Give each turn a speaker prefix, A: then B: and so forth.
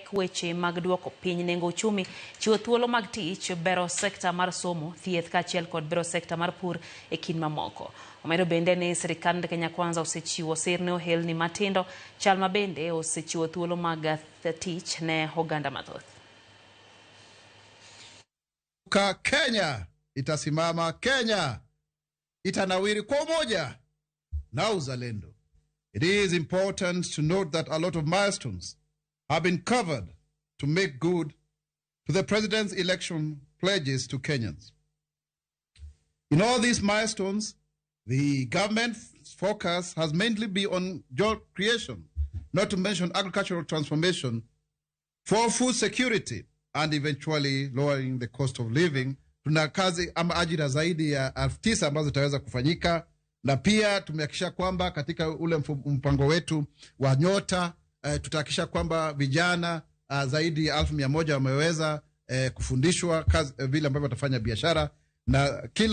A: mapek weche mag duoko piny nengo uchumi, chiwo thuolo mag tich, bero sekta mar somo, thieth kaachiel kod bero sekta mar pur e kind mamoko. Omedo bende ni sirikand Kenya Kwanza osechiwo sir ne ohelni matindo, chal ma bende osechiwo thuolo mag tich ne oganda mathoth.
B: Ka Kenya itasimama, Kenya itanawiri kwa umoja na uzalendo. It is important to note that a lot of milestones have been covered to make good to the president's election pledges to Kenyans. In all these milestones, the government's focus has mainly been on job creation, not to mention agricultural transformation for food security and eventually lowering the cost of living. Tuna kazi ama ajira zaidi ya 9,000 ambazo zitaweza kufanyika, na pia tumehakikisha kwamba katika ule mpango wetu wa Nyota tutahakikisha kwamba vijana zaidi ya 100,000 wameweza kufundishwa kazi, vile ambavyo watafanya biashara na kila